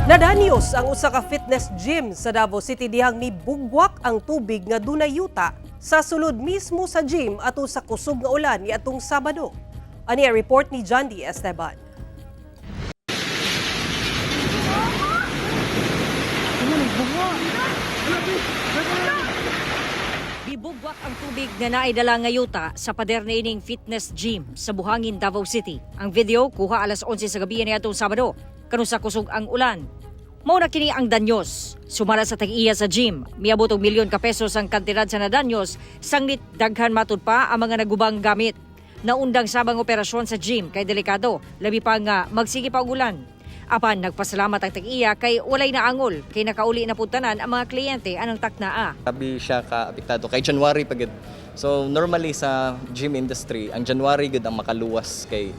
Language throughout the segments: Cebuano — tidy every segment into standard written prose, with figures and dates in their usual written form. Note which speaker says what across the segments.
Speaker 1: Nadanyos ang usa ka fitness gym sa Davao City dihang nibugwak ang tubig nga dunay yuta sa sulod mismo sa gym ato sa kusog nga ulan niadtong Sabado. Ani ang report ni John D. Esteban.
Speaker 2: Bibugwak ang tubig nga naidala nga yuta sa pader niining fitness gym sa Buhangin, Davao City. Ang video kuha alas 11 sa gabi niadtong Sabado, kanusa kusog ang ulan. Mao na kini ang danyos. Sumala sa tag-iya sa gym, miabot og milyon ka pesos ang kantidad sa nadanyos, sanglit daghan matud pa ang mga nagubang gamit. Naundang sabang operasyon sa gym kay delikado, labi pa nga magsige pa og ulan. Apan nagpasalamat ang tag-iya kay walay naangol, kay nakauli na pud tanan ang mga kliyente anang taknaa.
Speaker 3: Grabe siya ka-apektado kay January pa gud. So normally sa gym industry, ang January gud ang makaluwas kay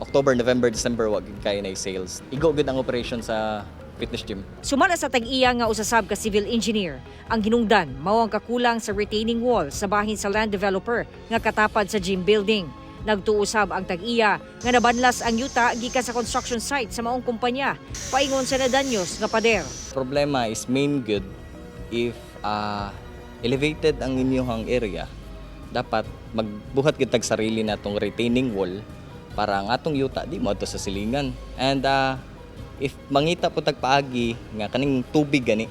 Speaker 3: October, November, December wa gud kay na sales. Igo gud ang operation sa fitness gym.
Speaker 2: Sumala sa tag-iya nga usasab ka civil engineer, ang hinungdan mao ang kakulang sa retaining wall sa bahin sa land developer nga katapad sa gym building. Nagtuo sab ang tag-iya nga nabanlas ang yuta gikan sa construction site sa maong kumpanya paingon sa nadanyos nga pader.
Speaker 3: Problema is main good if elevated ang inyong area, dapat magbuhat gid tag sarili natong retaining wall para ang atong yuta di mo sa silingan. And if mangita po tag paagi nga kaning tubig gani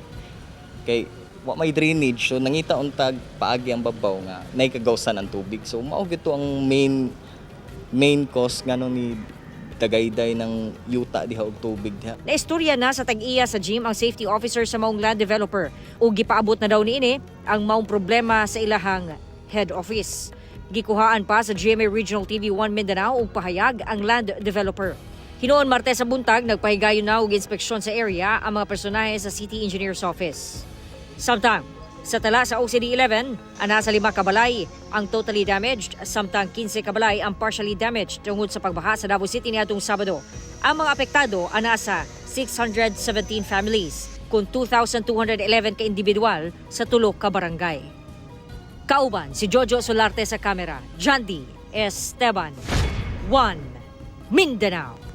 Speaker 3: kay wa may drainage, so nangita untag paagi ang babaw nga nay kagawsan ang tubig, so mao gyud to ang main main cause ngano ni dagayday ng yuta diha og tubig diha.
Speaker 2: Naistorya na sa tag-iya sa gym ang safety officer sa maong land developer ug gipaabot na daw niini ang maong problema sa ilahang head office. Gikuhaan pa sa GMA Regional TV 1 Mindanao og pahayag ang land developer. Hinuon Martes sa buntag, nagpahigayon na og inspeksyon sa area ang mga personahe sa City Engineer's Office. Samtang, sa tala sa OCD 11, ana sa 5 kabalay ang totally damaged, samtang 15 kabalay ang partially damaged tungod sa pagbaha sa Davao City niadtong Sabado. Ang mga apektado ana sa 617 families, kung 2,211 ka individual sa tulo ka barangay. Kauban si Jojo Solarte sa kamera, Jandy Esteban, 1 Mindanao.